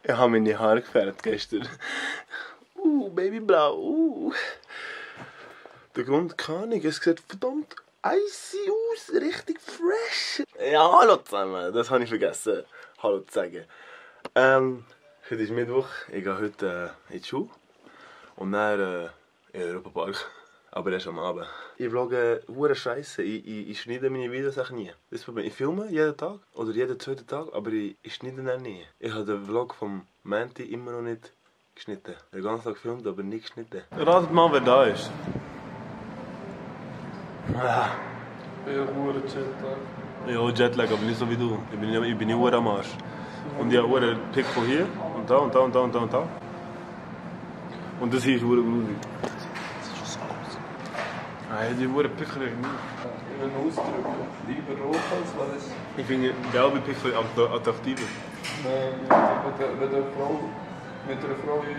Ich habe meine Haare gefärbt gestern. Babyblau. Der Grund kann ich. Es sieht verdammt icy aus. Richtig fresh. Ja, hallo zusammen. Das habe ich vergessen. Hallo zu sagen. Heute ist Mittwoch. Ich gehe heute in die Schule. Und dann in den Europapark. Aber erst am Abend. Ich vlogge hure Scheiße. Ich schneide meine Videos auch nie. Das Problem. Ich filme jeden Tag oder jeden zweiten Tag, aber ich schneide dann nie. Ich habe den Vlog vom Menti immer noch nicht geschnitten. Den ganzen Tag gefilmt, aber nicht geschnitten. Ratet mal, wer da ist. Ja, hure Jetlag. Ja, Jetlag, aber nicht so wie du. Ich bin hure am Arsch. Und ich habe hure Pick von hier und da und da und da und da und da. Und das hier ist hure gruselig. Nein, die hure Pickel nicht. Ich will ausdrücken. Lieber rot als weiß. Ich finde gelbe Pickel attraktiver. Wenn eine Frau mit einer Frau auf ein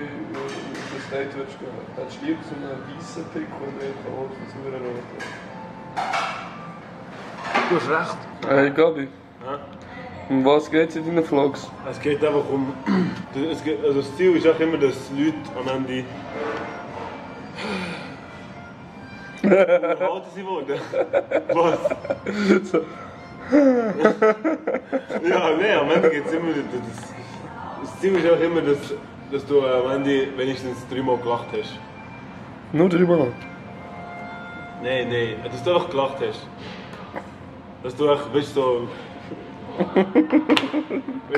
Date würdest gehen, hättest du lieber so einen weißen Pickel und nicht rot als nur einen roten. Du hast recht. Hey Gabi. Ja? Um was geht es in deinen Vlogs? Es geht einfach um... Also das Ziel ist auch immer, dass Leute am Ende... Unterhalten sie wurden. Was? Ja, nein, am Ende geht es immer... Das Ziel ist auch immer, dass du am Ende wenigstens 3 Mal gelacht hast. Nur 3 Mal? Nein, dass du einfach gelacht hast. Dass du echt, weißt du, so...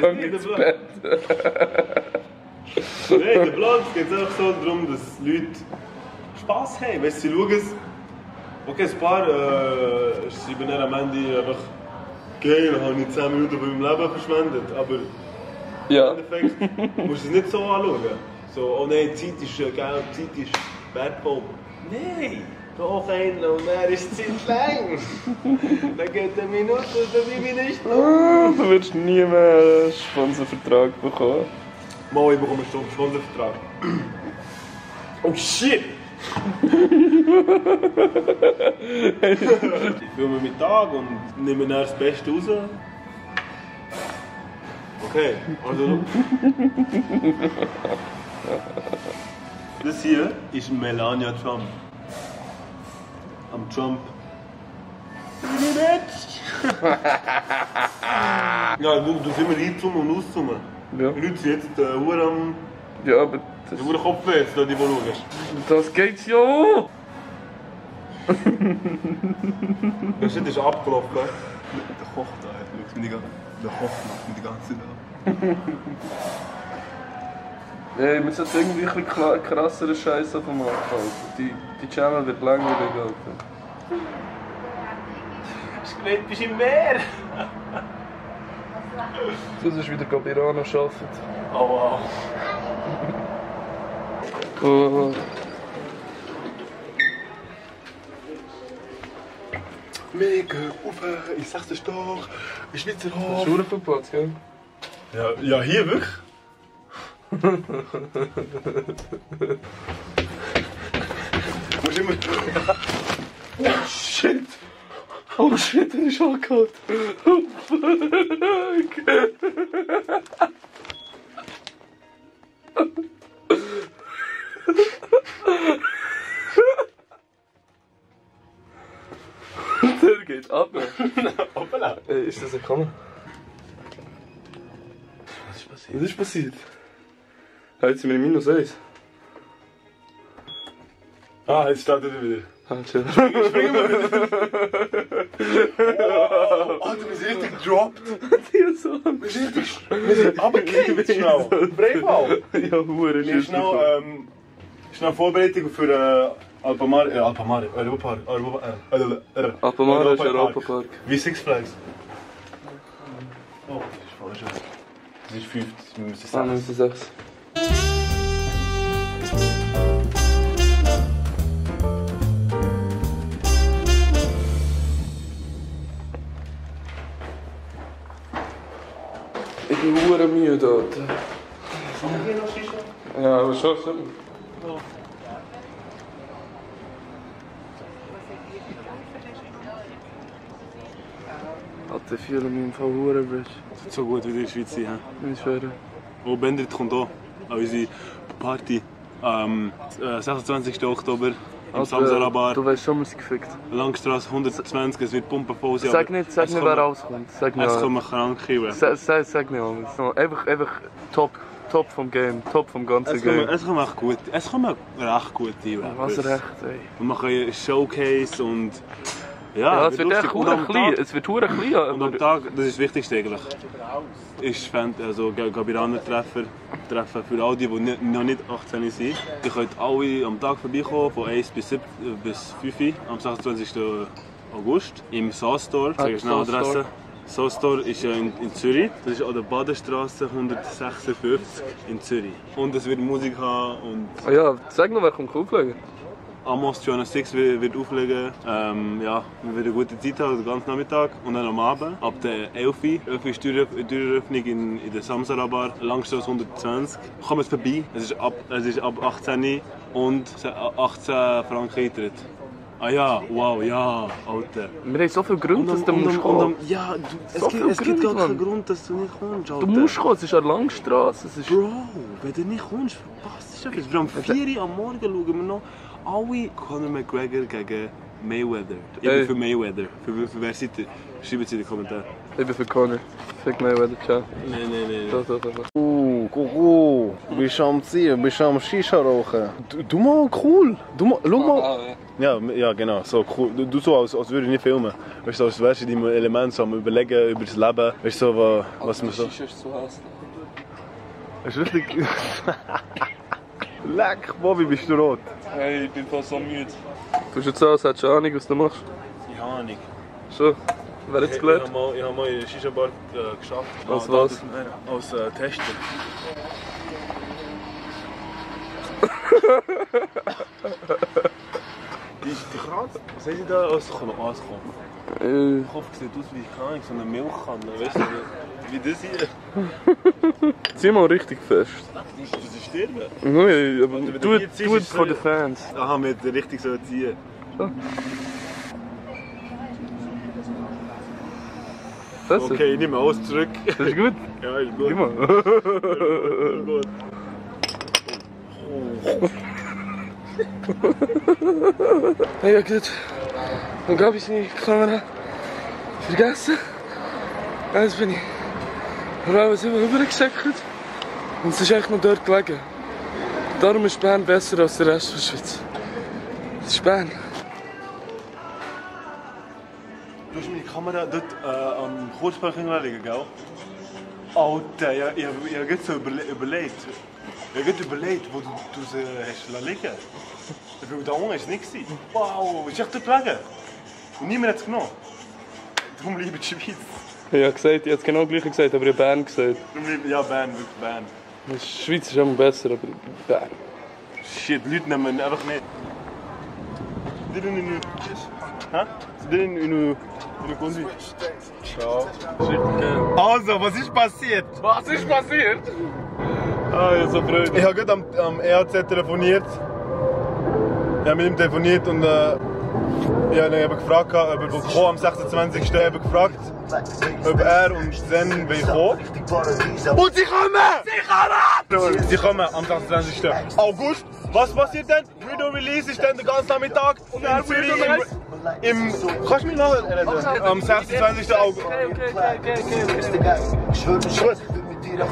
Komm ins Bett. Nein, der Plan geht es einfach so darum, dass Leute Spass haben. Weißt du, sie schauen es. Okay, ein paar schreiben dann am Ende einfach geil, habe ich 10 Minuten von meinem Leben verschwendet. Aber ja. im Endeffekt musst du es nicht so anschauen. So, oh nein, Zeit ist Geld, Zeit ist wertvoll. Nein! Doch einer und er ist Zeit lang. Dann geht eine Minute und dann bin ich nicht. Du wirst nie mehr einen Sponsorvertrag bekommen. Mal, ich bekomme einen Sponsorvertrag. Oh shit! Ich filme meinen Tag und nehme dann das Beste raus. Okay, also... Das hier ist Melania Trump. Am Trump. Ja, du immer reinzoomen und auszoomen. Ja. Die Leute sind jetzt am... Ja, aber das... Der Kopfweh jetzt, die schauen. Das geht ja! Der Shit ist abgelaufen. Der Koch da, der Koch macht mich die ganze Zeit an. Ey, man sollte irgendwie ein bisschen krassere Scheiße auf dem Markt halten. Die Channel wird langweilig gehalten. Hast du gemeint, bist du im Meer? Das ist wieder Gabirano arbeiten. Oh wow. Oh. Wir gehen rauf in 6. Stock, in Schweizer Hof. Schuhe verpasst, gell? Ja, hier wirklich? Musst immer... Oh shit! Oh shit, er ist angehört! Oh fuck! Der geht ab! Hoppala! Ist das eine Kamera? Was ist passiert? Was ist passiert? Jetzt sind wir in -1. Ah, jetzt startet er wieder. Chill. Springen wir wieder. Oh, du bist richtig gedroppt. Wir sind runtergekippt, schnell. Breivall. Ja, Hure, nicht. Schnell Vorbereitung für Alpamare Europapark. Alpamare ist Europapark. Wie Six Flags. Oh, das ist falsch. Das ist 5, wir müssen 6. Ah, wir müssen 6. Ich bin hure müde, Alter. Ja, aber schon so. Alter, ich fühle mich im Fall hure, Bridge. So gut wie in der Schweiz sein. Ich schwöre. Und Bendrit kommt auch an unsere Party am 26. Oktober im Samsara-Bar. Du weißt schon, wir sind gefickt. Langstrasse 120, es wird pumpenvoll sein. Sag nicht, wer rauskommt. Sag nicht. Es kommen Kranke. Sag nicht alles. Einfach top vom Game, top vom ganzen Game. Es kommen recht gut rein. Was recht, ey. Wir machen einen Showcase und... Ja, es wird echt klein. Es wird klein. Und am Tag, das ist das Wichtigste eigentlich, ist also Gabiraner-Treffen für all die, die noch nicht 18 sind. Ihr könnt alle am Tag vorbeikommen, von 1 bis 5 am 26. August im Soulstore. Sag schnell Adresse. Soulstore ist in Zürich. Das ist an der Badenstraße 156 in Zürich. Und es wird Musik haben und... Ja, sag noch, wer kommt auflegen? Amos Joanna Six wird auflegen. Ja, wir werden eine gute Zeit haben, den ganzen Nachmittag. Und dann am Abend, ab der 11 Uhr ist die Türöffnung in der Samsara Bar, Langstrasse 120. Kommt vorbei, es ist ab 18 und 18 Franken Eintritt. Ah ja, wow, ja, Alter. Wir haben so viel Grund, dass du musst kommen. Ja, es gibt gar keinen Grund, dass du nicht kommst, Alter. Du musst kommen, es ist eine Langstrasse. Bro, wenn du nicht kommst, verpasst du etwas. Am 4 Uhr am Morgen schauen wir noch alle Conor McGregor gegen Mayweather. Ich bin für Mayweather. Für wer seid ihr? Schreibt es in die Kommentare. Ich bin für Conor. Fick Mayweather, ciao. Nein. Kuckuck, du bist am Ziehen, du bist am Shisha rauchen. Du mal cool. Schau mal. Ja, genau, so cool. Du so, als würde ich nicht filmen. Weißt du, als wärst du in deinem Element so am Überlegen über das Leben. Weißt du, so, was man so. Shisha ist zu hässlich. Das ist richtig. Leck, Bobby, bist du rot? Hey, ich bin fast so müde. Du bist jetzt so, als hättest du Ahnung, was du machst. Ich habe Ahnung. Schon? Wer hat's gelernt? Ich habe mal in der Shisha-Bar geschafft. Als was? Als Tester. Die Kratz, was haben Sie da angekommen? Ich hoffe, es sieht aus wie so eine Milchkanne, weißt du, wie das hier. Zieh mal richtig fest. Das ist sterben. Nein, aber tu es für die Fans. Aha, wir hätten richtig so ziehen. Okay, ich nehme alles zurück. Das ist gut? Ja, ist gut. Gib mal. Gut. Hey, ja gut. Dann gab ich die Kamera vergessen. Jetzt bin ich raus rübergeschickt. Und es ist echt noch dort gelegen. Darum ist Bern besser als der Rest der Schweiz. Das ist Bern. Du hast meine Kamera dort am Kurzpark liegen, gell? Alter, ich habe gerade so überlegt. Ich habe gerade überlegt, wo du sie hast liegen lassen. Weil da unten war es nicht. Wow, ist echt dort gelegen. Und niemand hat es genommen. Darum liebe ich die Schweiz. Ich habe gesagt, ich habe genau gleich gesagt, aber ich habe Bern gesagt. Ja, Bern, wirklich Bern. Die Schweiz ist immer besser, aber Bern. Shit, die Leute nehmen einfach nicht. Hä? In der Conduite. Ciao. Also, was ist passiert? Was ist passiert? Ah, ja, so Freude. Ich habe gerade am EAZ telefoniert. Ich habe mit ihm telefoniert und ich habe gefragt, ob er kommen am 26. Ich habe gefragt, ob er und Zen kommen. Und sie kommen! Sie kommen am 26. August. Was passiert denn? Video Release ist dann den ganzen Nachmittag in Zürich kannst du mich noch erinnern? Am 26. August.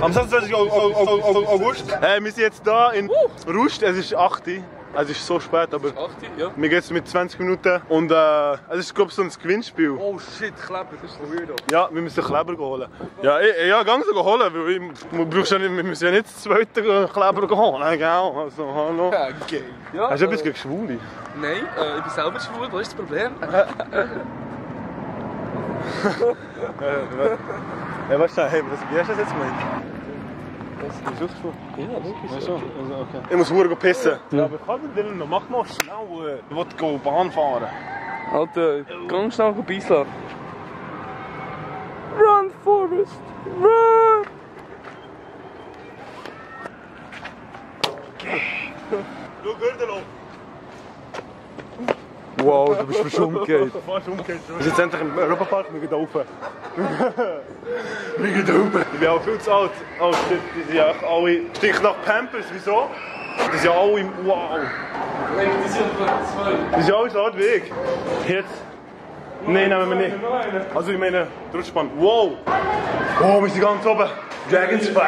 Am 26. August. Wir sind jetzt da in Rust. Es ist 8 Uhr. Es ist so spät, aber ja. mir geht es mit 20 Minuten und es ist glaube ich so ein Gewinnspiel. Oh shit, Kleber, das ist so weird. Ja, wir müssen Kleber holen. Ja, gang sie holen, weil wir müssen ja nicht das zweite Kleber holen, gell? Also, hallo. Ja, okay. Ja, hast du etwas gegen Schwule? Nein, ich bin selber schwul, was ist das Problem? Ja, weißt du, hey, wie hast du das jetzt gemeint? Bist du ausgesprochen? Ja, wirklich. So. Okay. Ich muss verdammt pissen. Ja, aber kann ich denn noch? Mach noch schnell. Ich will Bahn fahren. Alter, ganz schnell beislassen. Run, Forrest! Run! Okay. Schau, Gürtel auf. Wow, du bist fast umgekehrt. Fast umgekehrt. Wir sind jetzt endlich im Europapark, wir gehen da rauf. Wir gehen da rauf. Ich bin auch viel zu alt. Oh shit, die sind ja alle... Stinkt nach Pampers, wieso? Die sind ja alle im... Wow. Die sind alle so alt wie ich. Jetzt... Nein, nehmen wir nicht. Also ich meine, der Rutschbahn. Wow! Wow, wir sind ganz oben. Dragon's Fire.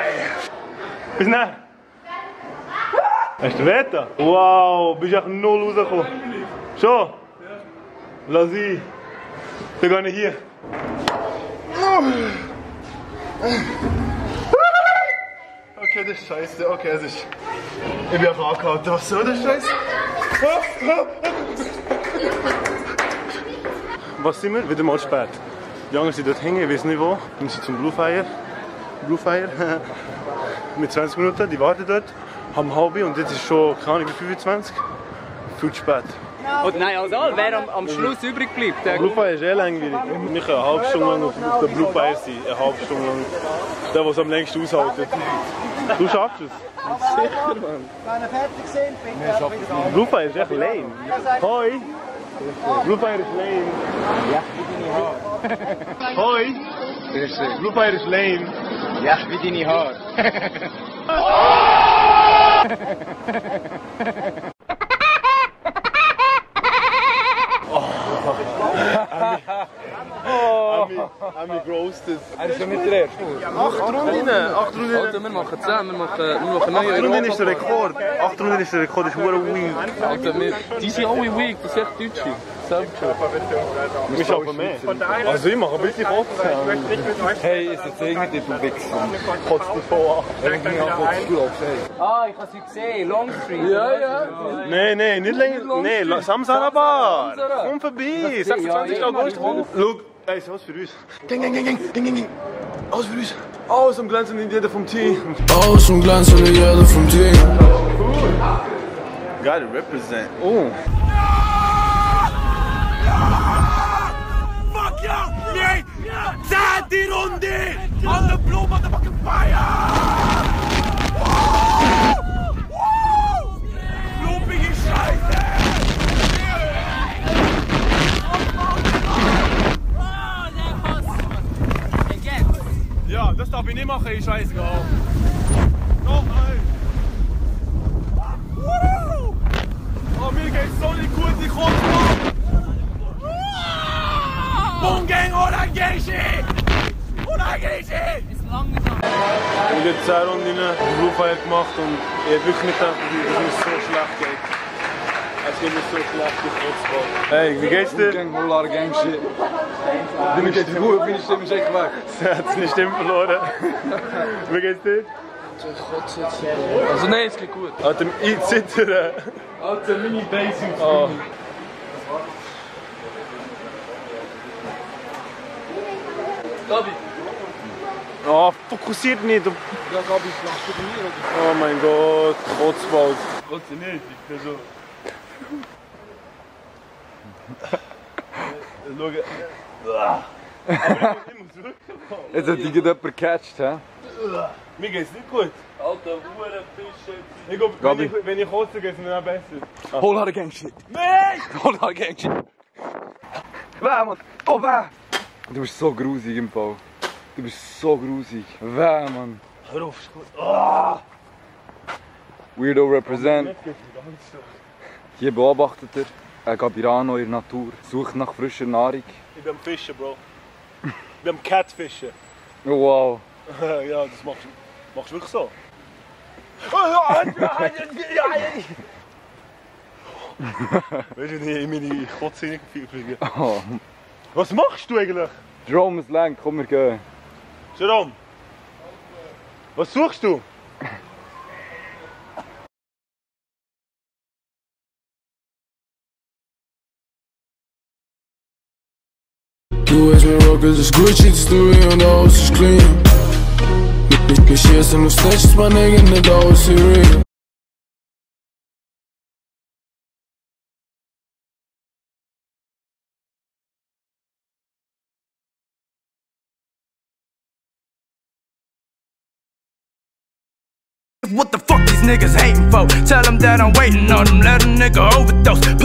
Bis näher. Hast du Wetter? Wow, bist du echt null rausgekommen? Schon? Lass ihn. Dann gehe ich hier. Okay, das ist scheiße. Okay, es ist... Ich bin einfach angehalten. Was soll das Scheiße? Was sind wir? Wieder mal spät. Die anderen sind dort hängen, ich weiß nicht wo. Wir sind zum Blue Fire. Mit 20 Minuten, die warten dort. Haben halb und jetzt ist schon, keine Ahnung, 25. Viel zu spät. Und nein, also wer am Schluss übrig bleibt. Der Blue Fire ist langweilig. Wir können eine halbe Stunde lang auf der Blue Fire sein. Eine halbe Stunde lang. Der, der es am längsten aushält. Du schaffst es. Sicher, Mann. Wenn ihr fertig sind, bitte. Blue Fire ist echt lame. Hoi! Blue Fire ist lame. Ja, wie deine Haare. Hoi! Blue Fire ist lame. Ja, wie deine Haare. Ami groasted. Er ist ja nicht der Erste. 8 Runden. 8 Runden. Alter, wir machen 10, wir machen 9 8 Runden ist der Rekord. 8 Runden ist der Rekord, das ist verdammt weak. Alter, die sind alle weak, das sind echt Deutsche. Selbst schon. Wir schaffen mehr. Also ich mache ein bisschen Kotzen. Hey, ist jetzt irgendwie vom Wichsen. Kotzt dich voll an. Irgendwie kotzt du auf, hey. Ah, ich habe sie gesehen, Longstreet. Ja. Nein, nicht länger. Nein, Samsara Bar. Komm vorbei. 26. August. Schau, ey, ist alles für uns. Gang. Alles für uns. Alles am Glänzen in jeder vom Team. Alles am Glänzen in jeder vom Team. Gotta represent. Oh. Fuck ja! Nee! 10. Runde! On the blue motherfucking fire! Blubige Scheiße! Ja, das darf ich nicht machen, ich scheiße auch. Noch ein! Oh, mir geht's so nicht gut, ich komm mal! Bungang oder Geishi! Oder Geishi! Wir haben 10 Runden in der Blue Fire gemacht und ich habe wirklich nicht gedacht, dass es mir so schlecht geht. Es geht mir so schlecht wie Fußball. Hey, wie geht's dir? Gang, Hollar, Gang, shit. Mir geht's gut, meine Stimme ist echt weg. Sie hat seine Stimme verloren. Wie geht's dir? Ich kotze jetzt. Also nein, es geht gut. Alter, ich zittere. Alter, meine Basics. Oh. Gabi. Oh, fokussiert nicht. Ja, Gabi, machst du mir oder? Oh mein Gott, Kotzball. Kotze nicht, ich bin so. Jetzt hat dich jemand gecatcht, hä? Mir geht's nicht gut. Alter, Hurenfische. Ich glaube, wenn ich kotze, geht's mir auch besser. Hollar, Gang, shit. Nein! Hollar, Gang, shit. Weh, Mann. Oh, weh. Du bist so grusig im Fall. Du bist so grusig. Weh, Mann. Hör auf, ist gut. Oh. Weirdo represent. Hier beobachtet er Gabirano in der Natur. Sucht nach frischer Nahrung. Ich bin am Fischen, Bro. Ich bin am Catfischen. Oh, wow. Ja, das machst du wirklich so. Weißt du, in meine Kotze reingefliegen. Oh. Was machst du eigentlich? Jerome ist lang, komm, wir gehen. Jerome, was suchst du? Du weißt mir Rockers ist Gucci, die Story und alles ist clean. Wir schießen auf Snatches, man Nigga, nicht alles ist real. What the fuck these niggas hating for? Tell them that I'm waiting on them, let a nigga overdose.